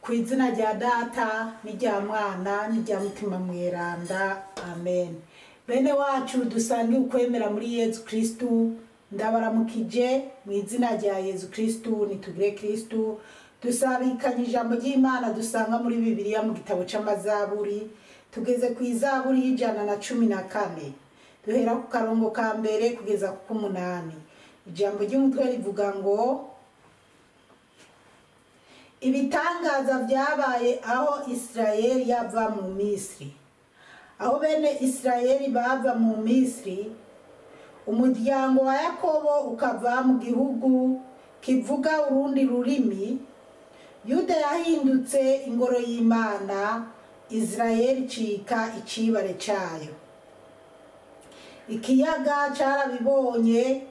Ku izina rya Data n'irya Mwana n'irya Mutima Mweranda, amen. Bene wacu dusangiye ukwemera muri Yezu Kristu, ndabaramukije mu izina rya Yezu Kristu. Nitugire Kristu. Dusabikanye ijambo ry'Imana dusanga muri Bibiliya mu gitabo c'Amazaburi. Tugeze ku izaburi y'114, duhera ku karongo ka mbere kugeza ku k'umunani. Ijambo ry'umutwe rivuga ngo: ibitangaza vyabaye aho Isirayeli yava mu Misiri. Aho bene Isirayeli bava mu Misiri, umuryango wa Yakobo ukava mu gihugu kivuga urundi rurimi, Yuda yahindutse ingoro y'Imana, Isirayeli icika icibare cayo. Ikiyaga carabibonye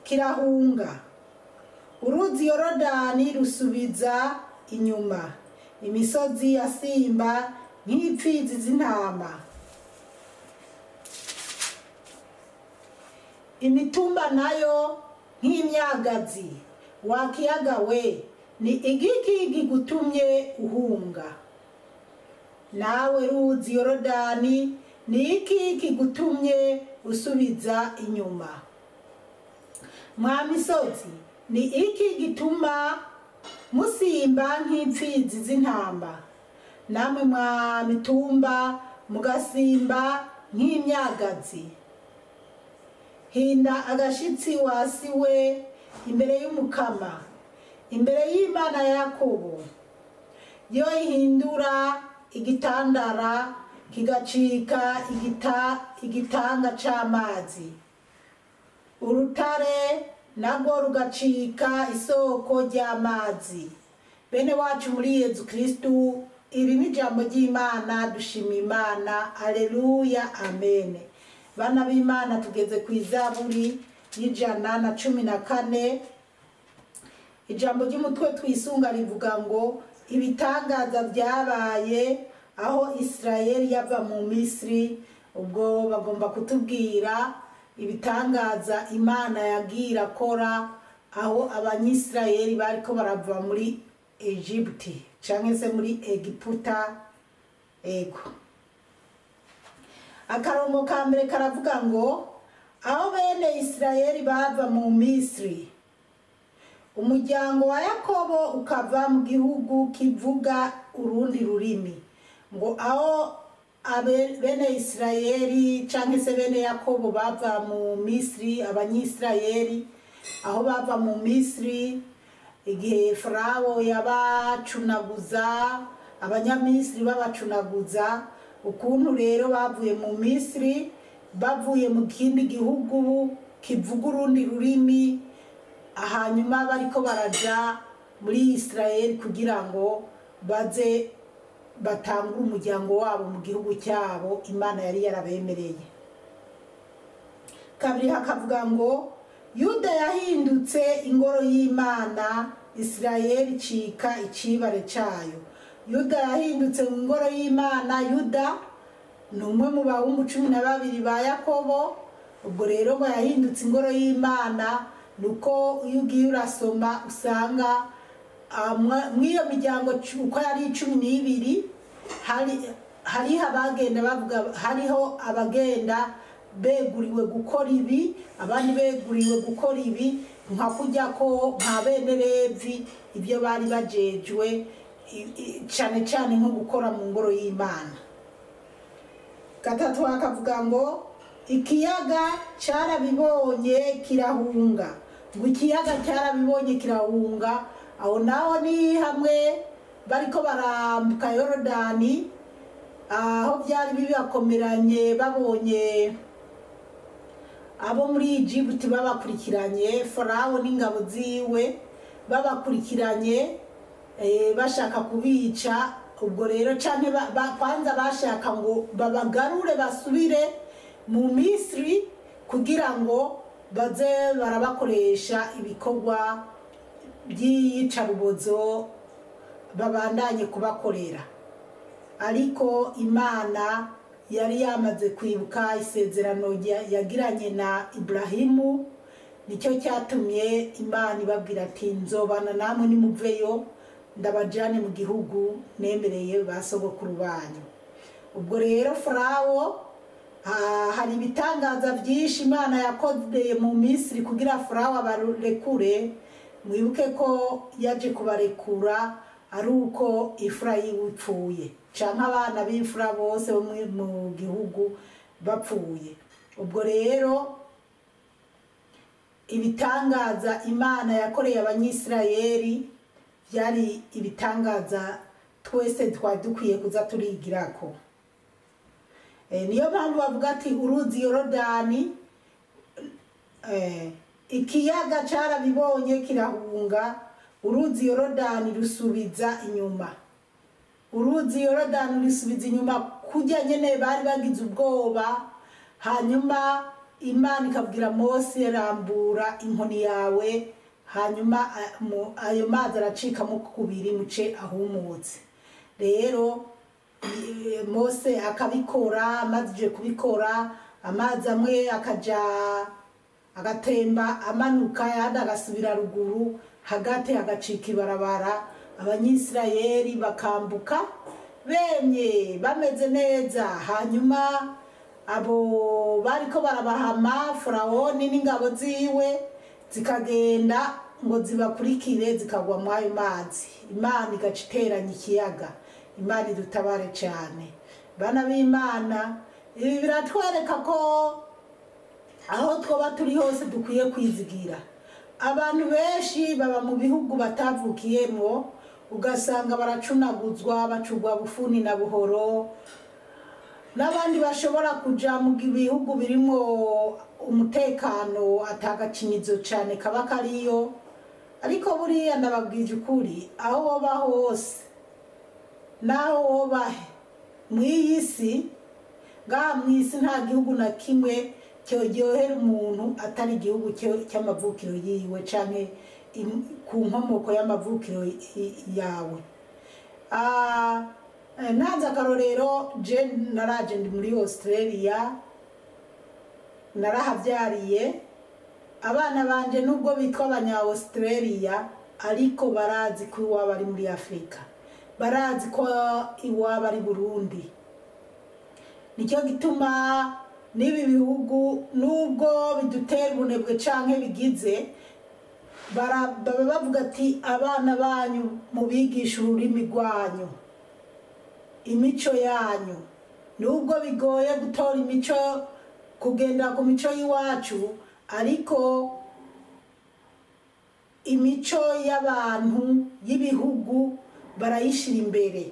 kirahunga, uruzi Yorodani rusubiza inyuma, imisozi yasimba nk'ipfizi z'intama, imitumba nayo nk'imyagazi. Wa kiyaga we, ni igiki kigutumye uhunga? Nawe ruzi Yorodani, ni iki kigutumye usubiza inyuma? Mwa misozi, ni iki gituma musimba nk'ipfizi z'intama, namwe mwa mitumba mugasimba nk'imyagazi? Hinda agashitsi wasi we imbere y'Umukama, imbere y'Imana ya Yakobo, yo ihindura igitandara kigacika igitanga c'amazi, urutare narwo rugacika isoko ry'amazi. Bene wacu muri Yezu Kristu, iri ni ijambo ry'Imana. Dushima Imana, aleluya, amen. Bana b'Imana, tugeze ku izaburi y'114. Ijambo ry'umutwe twisunga rivuga ngo: ibitangaza vyabaye aho Isirayeli yava mu Misiri. Ubwo bagomba kutubwira ibitangaza Imana yagiye akora aho abanyisirayeli bariko barava muri Egypti canke se muri Egiputa. Ego, akarongo ka mbere karavuga ngo: aho bene Isirayeli bava mu Misiri, umuryango wa Yakobo ukava mu gihugu kivuga urundi rurimi. Ngo aho bene Isirayeli canke se bene Yakobo bava mu Misiri, abanyisirayeli aho bava mu Misiri, igihe Farawo yabacunaguza, abanyamisiri babacunaguza, ukuntu rero bavuye mu Misiri, bavuye mu kindi gihugu kivuga urundi rurimi, hanyuma bariko baraja muri Isirayeli kugira ngo baze batangure umuryango wabo mu gihugu cyabo Imana yari yarabemereye. Kabiri hakavuga ngo: Yuda yahindutse ingoro y'Imana, Isirayeli icika icibare cayo. Yuda yahindutse ingoro y'Imana. Yuda ni umwe mu bahungu 12 ba Yakobo. Ubwo rero ngo yahindutse ingoro y'Imana, nuko iyo ugiye urasoma usanga mw'iyo miryango uko yari 12, hariho abagenda bavuga, hariho abagenda beguriwe gukora ibi, abandi beguriwe gukora ibi, nka kurya ko nka bene Levi ibyo bari bajejwe cane cane nko gukora mu ngoro y'Imana. Gatatu akavuga ngo: ikiyaga carabibonye kirahunga. Ngo ikiyaga carabibonye kirahunga. Aho naho ni hamwe bariko barambuka Yorodani, aho byari bibakomeranye, babonye abo muri Egiputa babakurikiranye, Farawo n'ingabo ziwe babakurikiranye, bashaka kubica. Ubwo rero canke kwanza bashaka ngo babagarure basubire mu Misiri kugira ngo baze barabakoresha ibikorwa by'iyicarubozo, babandanye kubakorera. Ariko Imana yari yamaze kwibuka isezerano yagiranye na Ibrahimu, nicyo cyatumye Imana ibabwira ati: nzobana namwe nimuveyo, Ndabajane mu gihugu nemereye ba sogokuru banyu. Ubwo rero Farawo, hari ibitangaza byinshi Imana yakoreye mu Misiri kugira Farawo abarekure. Mwibuke ko yaje kubarekura ari uko imfura yiwe ipfuye, canke abana b'imfura bose bo mu gihugu bapfuye. Ubwo rero ibitangaza Imana yakoreye Abanyisirayeli byari ibitangaza twese twari dukwiye kuza turigirako. Niyo mpamvu bavuga ati uruzi Yorodani, ikiyaga carabibonye kirahunga, uruzi Yorodani rusubiza inyuma. Uruzi Yorodani rusubiza inyuma kurya nyene bari bagize ubwoba. Hanyuma Imana ikabwira Mose: rambura inkoni yawe, hanyuma ayo mazi aracikamo kubiri, muce ahumutse. Rero Mose akabikora. Amazije kubikora, amazi amwe akaja agatemba amanuka, ayandi agasubira ruguru, hagati hagacika ibarabara, Abanyisirayeli bakambuka bemye, bameze neza. Hanyuma abo bariko barabahama, Farawoni n'ingabo ziwe, zikagenda ngo zibakurikire, zikagwa muri ayo mazi, Imana igaca iteranya ikiyaga. Imana idutabare cyane, bana b'Imana. Ibi biratwereka ko aho twoba turi hose dukwiye kwizigira. Abantu benshi baba mu bihugu batavukiyemo, ugasanga baracunaguzwa, bacugwa bufuni na buhoro. N'abandi bashobora kuja mu bihugu birimo umutekano, atagacinyizo cyane kaba kariyo. Ariko buriya ndababwije ukuri, aho woba hose, naho woba mw'iyi si, ngaha mw'isi, nta gihugu na kimwe cyoryohera umuntu atari igihugu cy'amavukiro yiwe canke ku nkomoko y'amavukiro yawe. Ntanze akarorero, je naraje ndi muri Australia, narahavyariye. Abana banje, nubwo bitwa abanya Australia, ariko barazi ko iwabo ari muri Afurika, barazi ko iwabo ari Burundi. Nicyo gituma n'ibi bihugu, nubwo bidutera ubunebwe canke bigize, baba bavuga ati: abana banyu mubigisha ururimi rwanyu, imico yanyu. Nubwo bigoye gutora imico, kugenda ku mico y'iwacu, ariko imico y'abantu y'ibihugu barayishira imbere.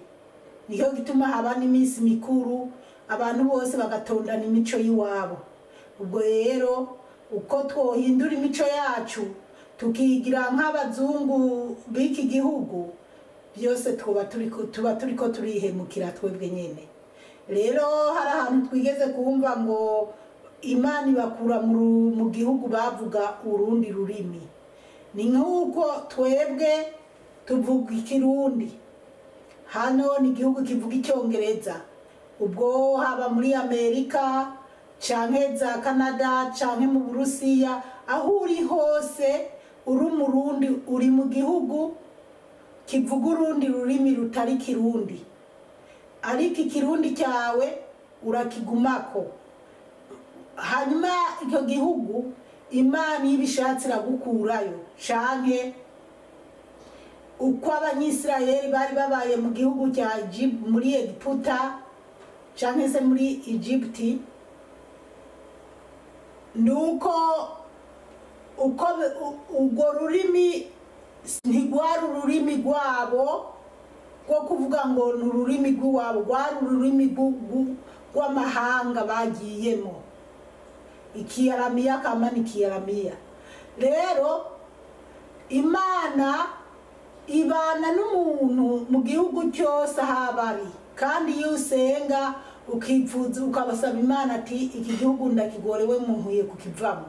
Niyo gituma haba n'iminsi mikuru, abantu bose bagatondana imico y'iwabo. Ubwo rero uko twohindura imico yacu, tukigira nk'abazungu b'iki gihugu, byose tuba turiko turihemukira twebwe nyene. Rero hari ahantu twigeze kumva ngo Imana ibakura mu gihugu bavuga urundi rurimi. Ni nk'uko twebwe tuvuga Ikirundi, hano ni igihugu kivuga Icyongereza. Ubwo haba muri Amerika canke za Canada canke mu Burusiya, aho uri hose uri Umurundi, uri mu gihugu kivuga urundi rurimi rutari Kirundi, ariko Ikirundi cyawe urakigumako. Hanyuma icyo gihugu, Imana iyo ibishatse iragukurayo, canke uko Abanyisirayeli bari babaye mu gihugu cya muri Egiputa canke se muri Egypti, nuko uko urwo rurimi ntigwari ururimi rwabo rwo kuvuga ngo ni ururimi rw'iwabo, rwari ururimi rw'amahanga bagiyemo, Ikiyaramiya kama ni Ikiyaramiya. Rero Imana ibana n'umuntu mu gihugu cyose aho ari, kandi iyo usenga ukipfuza, ukabasaba Imana ati: iki gihugu ndakigorewe, nkwiye kukivamo,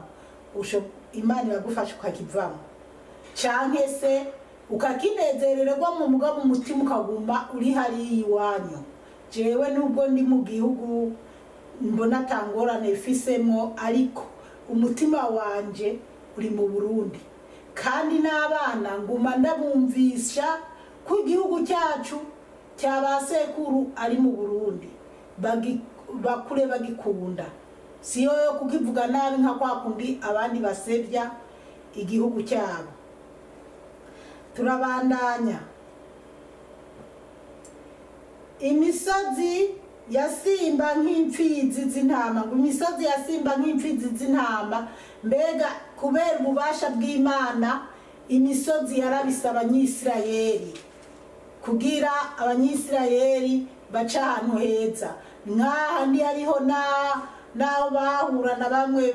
Imana iragufasha ukakivamo, canke se ukakinezererwa mu mugabo umutima ukaguma uri hariya iwanyu. Jewe nubwo ndi mu gihugu mbona atangorane ifisemo, ariko umutima wanje uri mu Burundi, kandi n'abana nguma ndabumvisha. Ko igihugu cyacu cya ba sekuru ari mu Burundi, bakure bagikunda, siyo yo kukivuga nabi nka kwa kundi abandi basebya igihugu cyabo. Turabandanya. Imisozi yasimba nk'imfizi z'intama, ngo imisozi yasimba nk'imfizi z'intama. Mbega kubera ububasha bw'Imana, imisozi yarabise Abanyisirayeli kugira Abanyisirayeli baca ahantu heza. Nk'aha hariho n'aho bahura na bamwe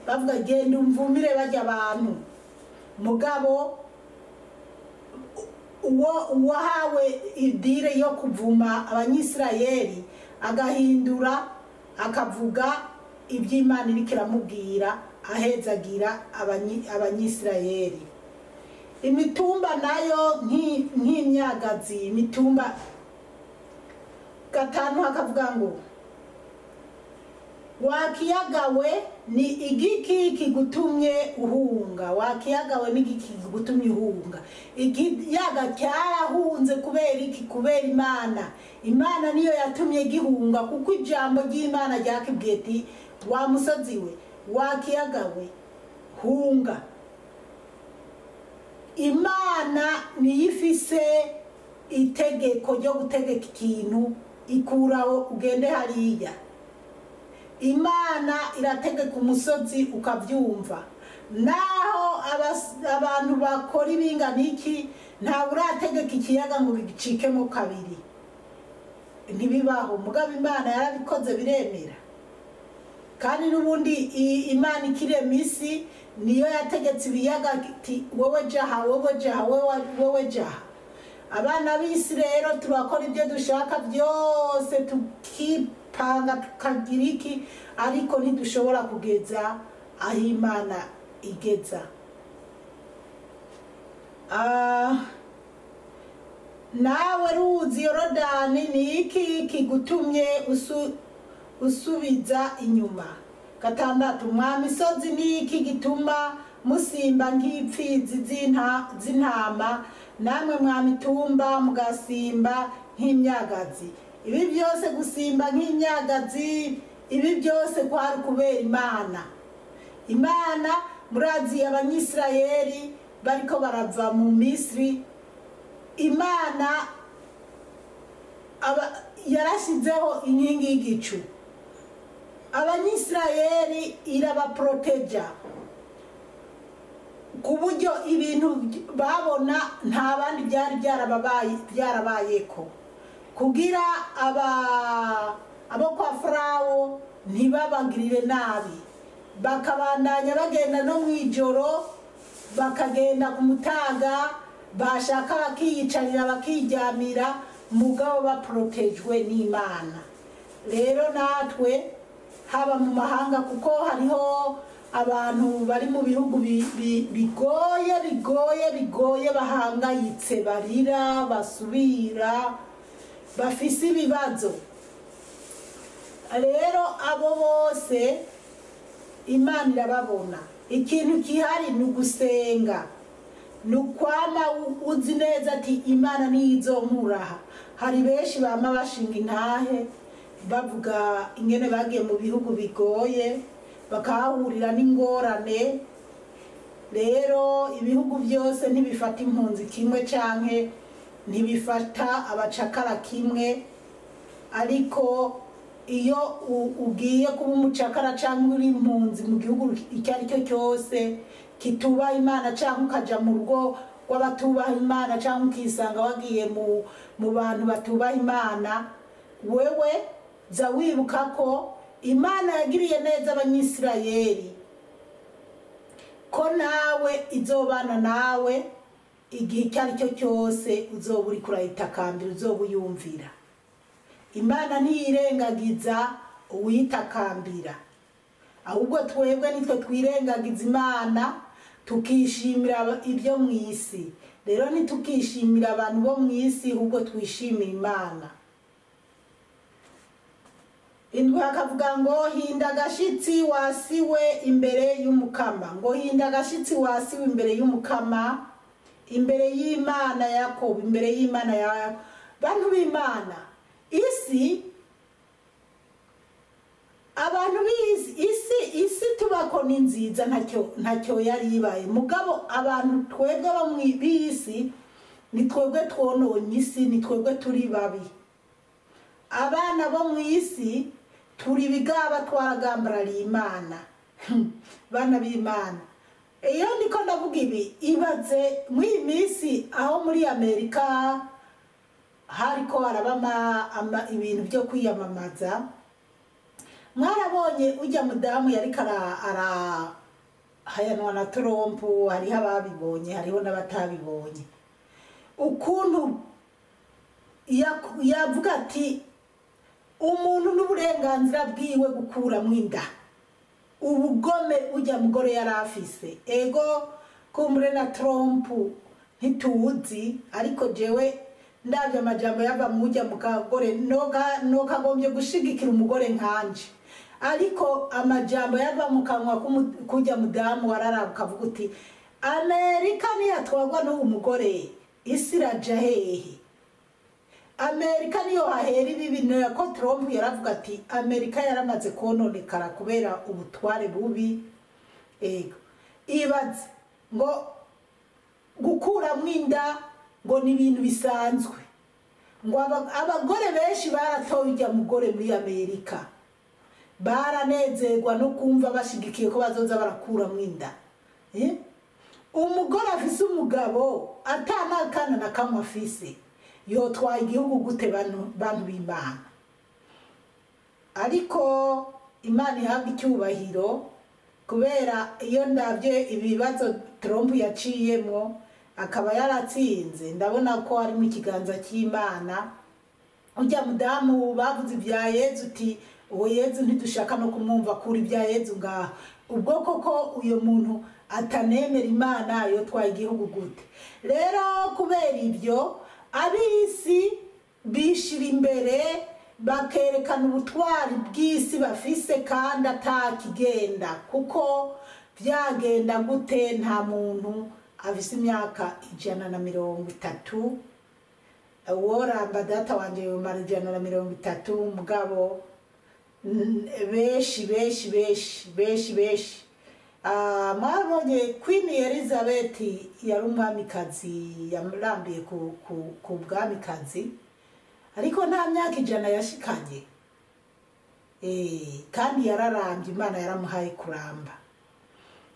bavuga genda umvumire bajya abantu, mugabo uwo uwahawe idire yo kuvuma Abanyisirayeli agahindura akavuga iby'Imana iriko iramubwira, ahezagira Abanyisirayeli. Imitumba nayo nk'imyagazi, imitumba. 5 hakavuga ngo wakiyagawe ni igiki kigutumye uhunga, wakiyagawe ni igiki kigutumye uhunga. Ikiyaga cyarahunze kubera iki? Kubera Imana. Imana niyo yatumye gihunga, kuko ijambo ry'Imana ryakibwiye ati wa musozi we, wakiyagawe, hunga. Imana niyo ifise itegeko ryo gutegeka ikintu, ikuraho ugende hariya. Imana irategeka umusozi ukabyumva. Naho abantu bakora ibingana iki, ntawe urategeka ikiyaga ngo bicikemo kabiri, ntibibaho. Mugabo Imana yarabikoze biremera. Kandi n'ubundi Imana ikirema isi niyo yategetse ibiyaga iti wowe jaha, wowe jaha, wowe jaha. Abana b'isi rero turakora ibyo dushaka byose, tukipanga tukagira iki, ariko ntidushobora kugeza aho Imana igeza. Nawe ruzi Yorodani ni iki kigutumye usubiza inyuma? 6 mwa misozi ni iki gituma musimba nk'imfizi z'intama, namwe mwa mitumba mugasimba nk'imyagazi? Ibi byose gusimba nk'imyagazi, ibi byose kwari kubera Imana. Imana, murazi Abanyisirayeli bariko barava mu Misiri, Imana yarashizeho inkingi y'igicu, Abanyisirayeli irabaproteja ku buryo ibintu babona nta bandi byari byarabayeko, kugira abo kwa Farawo ntibabagirire nabi, bakabandanya bagenda no mwijoro, bakagenda ku mutaga, bashaka bakiyicarira bakiryamira, mugabo baprotejwe n'Imana. Rero natwe haba mu mahanga, kuko hariho abantu bari mu bihugu bigoye bigoye bigoye, bahangayitse, barira, basubira, bafise ibibazo. Rero abo bose Imana irababona. Ikintu kihari ni ugusenga, ni ukwama uzi neza ati Imana niyo izonkuraha. Hari benshi bama bashinga intahe bavuga ingene bagiye mu bihugu bigoye, bakahahurira n'ingorane. Rero ibihugu byose ntibifata impunzi kimwe canke ntibifata abacakara kimwe, ariko iyo ugiye kuba umucakara canke uri impunzi mu gihugu icyo ari cyo cyose kitubaha Imana, canke ukaja mu rugo rw'abatubaha Imana, canke ukisanga wagiye mu bantu batubaha Imana, wewe za wibuka ko Imana yagiriye neza Abanyisirayeli, ko nawe izobana nawe igihe icyo ari cyo cyose uzoba uriko urayitakambira, uzoba uyumvira. Imana ntiyirengagiza uwitakambira, ahubwo twebwe nitwe twirengagiza Imana tukishimira ibyo mu isi. Rero ntitukishimira abantu bo mu isi, ahubwo twishimira Imana. 7 akavuga ngo hinda agashitsi wasiwe imbere y'Umukama, ngo hinda agashitsi wasiwe imbere y'Umukama, Imbere y'Imana ya Yakobo, imbere y'Imana ya Yakobo. Bantu b'Imana, isi, abantu b'isi, isi tubako ni nziza, ntacyo yari ibaye. Mugabo abantu twebwe bamwe b'isi ni twebwe twononye isi, ni twebwe turi babi. Abana bo mu isi turi bigaba, twaragambarariye Imana. Bana b'Imana, iyo ndiko ndavuga ibi, ibaze muri iyi minsi aho muri Amerika hariko haraba ibintu byo kwiyamamaza. Mwarabonye ujya mudamu yariko arahayanwa na Trump, hariho ababibonye, hariho n'abatabibonye, ukuntu yavuga ati umuntu n'uburenganzira bwiwe gukuramwo inda. Ubugome ujya mugore yari afise, ego kumbure na Trump ntituzi, ariko jewe ndabye amajambo yava mujya mukagore nokagombye gushigikira umugore nkanje, ariko amajambo yava mu kanwa kujya mudamu wararaba ukavuga uti Amerika niyatwagwa n'uwo mugore isi iraja hehe? Amerika niyo hahera ibibi. Ko Trump yaravuga ati Amerika yaramaze kononekara kubera ubutware bubi. Ego, ibaze ngo gukuramwo inda ngo ni ibintu bisanzwe, ngo abagore benshi baratoye ujya mugore muri Amerika, baranezerwa no kumva bashigikiye ko bazoza barakuramwo inda. Umugore afise umugabo atanakana na kamwe afise yotwaye igihugu gute? Bantu b'Imana, ariko Imana ihabwa icyubahiro, kubera iyo ndabye ibibazo Trump yaciyemo akaba yaratsinze, ndabona ko harimo ikiganza cy'Imana. Ujya mudamu bavuze ibya Yezu uti uwo Yezu ntidushaka no kumwumva, kuri ibya Yezu ngaha. Ubwo koko uyo muntu atanemera Imana yotwaye igihugu gute? Rero kubera ibyo, ab'isi bishira imbere bakerekana ubutwari bw'isi bafise, kandi atakigenda, kuko byagenda gute? Nta muntu afise imyaka 130 uworamba. Data wanje yomara 130, mugabo benshi benshi benshi benshi benshi. Mwabonye Queen Elizabeth yari umwamikazi, yarambiye ku bwamikazi, ariko nta myaka 100 yashikanye, kandi yararambye, Imana yaramuhaye kuramba.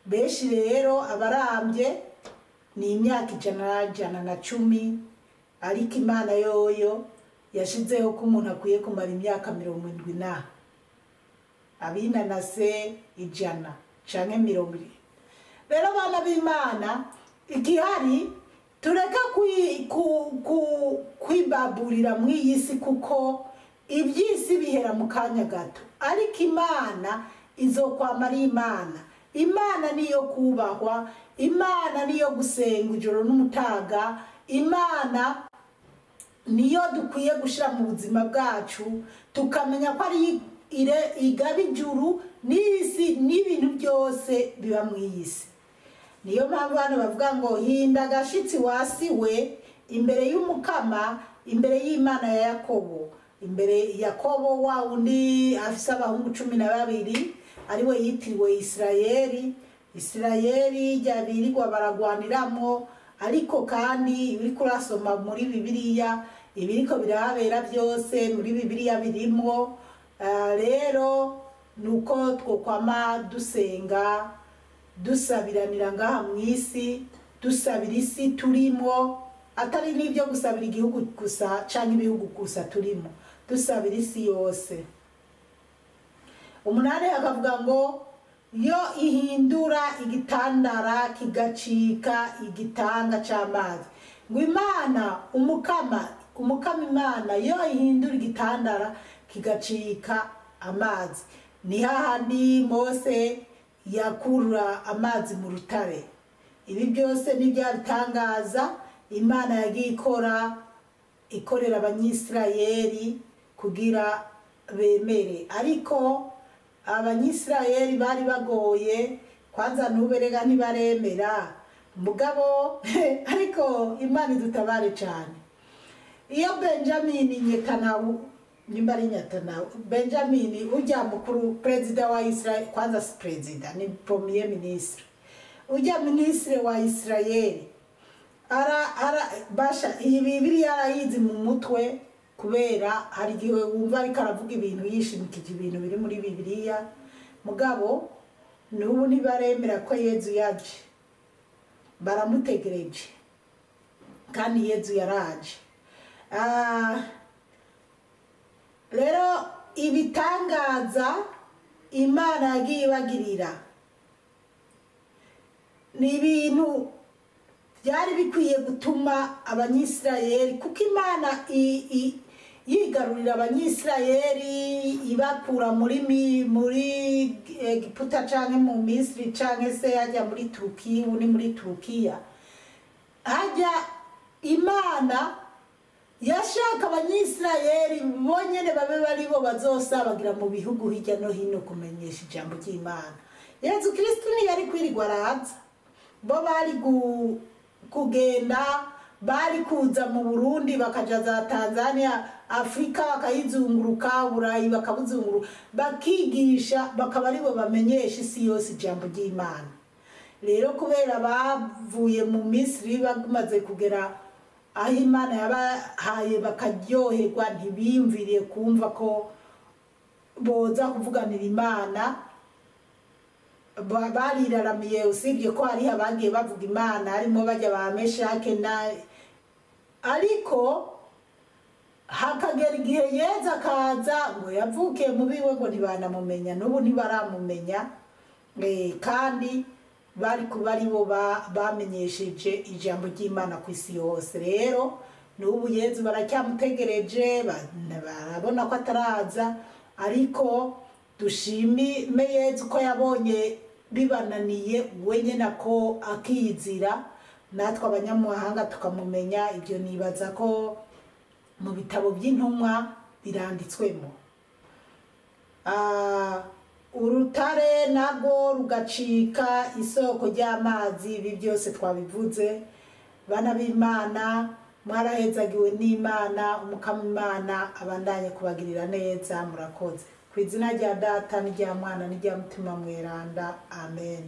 Benshi rero abarambye ni imyaka 100, 110, ariko Imana yoyo yashizeho ko umuntu akwiye kumara imyaka 70 na abinanase 100 canke 70. Rero bana b'Imana, igihari tureka kwibaburira mu iyi si, kuko iby'isi bihera mu kanya gato, ariko Imana izokwama ari Imana. Imana niyo kubahwa, Imana niyo gusenga ijoro n'umutaga, Imana niyo dukwiye gushira mu buzima bwacu, tukamenya ko ari igaba ijuru n'isi n'ibintu byose biba mu iyi si. Niyo mpamvu hano bavuga ngo hinda agashitsi wasiwe imbere y'Umukama, imbere y'Imana ya Yakobo. Imbere Yakobo wa wundi afise abahungu 12, ariwe yitiriwe Isirayeli. Isirayeli ryabirirwa baragwaniramwo, ariko kandi uriko urasoma muri Bibiliya ibiriko birahabera byose muri Bibiliya birimwo. Rero nuko twokwama dusenga, dusabiranira ngaha mu isi, dusabira isi turimo, atari n'ibyo gusabira igihugu gusa canke ibihugu gusa turimo, dusabira isi yose. 8 akavuga ngo yo ihindura igitandara kigacika igitanga c'amazi. Ngo Imana umukama, umukama Imana yo ihindura igitandara kigacika amazi. Ni hahandi Mose yakura amazi mu rutare. Ibi byose ni bya bitangaza Imana yagiye ikora, ikorera Abanyisirayeli kugira bemere, ariko Abanyisirayeli bari bagoye kwanza, nuberega ntibaremera. Mugabo ariko Imana idutabare cyane. Iyo Benjamin Netanyahu, nimba ari Netanyahu, Benjamin ujya mukuru, perezida wa Israel, kwanza si perezida, ni premier ministre, ujya ministre wa Israel, ara ara basha iyi Bibiliya arayizi mu mutwe, kubera hari igihe wumva ariko aravuga ibintu yishimikije ibintu biri muri Bibiliya. Mugabo n'ubu ntibaremera ko Yezu yaje, baramutegereje, kandi Yezu yaraje. Rero ibitangaza Imana yagiye ibagirira ni ibintu byari bikwiye gutuma Abanyisirayeli, kuko Imana yigarurira Abanyisirayeli ibakura muri Egiputa canke mu Misiri canke se hajya muri Turukiya, ubu ni muri Turukiya. Hajya Imana yashaka Abanyisirayeli bonyene babe baribo bazosabagira mu bihugu hirya no hino kumenyesha ijambo ry'Imana. Yezu Kristu ntiyari kwirirwa araza, bo bari kugenda, bari kuza mu Burundi, bakaja za Tanzania, Afrika bakayizunguruka, Burayi bakabuzunguruka, bakigisha, bakaba aribo bamenyesha isi yose ijambo ry'Imana. Rero kubera bavuye mu Misiri bamaze kugera aho Imana yabahaye bakaryoherwa, ntibiyumviriye kumva ko boza kuvuganira Imana. Bariraramiye, usibye ko hariho abagiye bavuga Imana, harimo bajya ba Meshake na, ariko hakagera igihe Yezu akaza ngo yavukiye mu biwe, ngo ntibanamumenya, n'ubu ntibaramumenya. Kandi bari kuba aribo bamenyesheje ijambo ry'Imana ku isi yose. Rero n'ubu Yezu baracyamutegereje, barabona ko ataraza, ariko dushime Yezu ko yabonye bibananiye wenyine ko akizira, natwe abanyamahanga tukamumenya. Ibyo nibaza ko mu bitabo by'intumwa biranditswemo. Urutare narwo rugacika isoko ry'amazi. Ibi byose twabivuze. Bana b'Imana, mwarahezagiwe n'Imana, Umukama Imana abandanye kubagirira neza. Murakoze. Ku izina rya Data n'irya Mwana n'irya Mutima Mweranda, amen.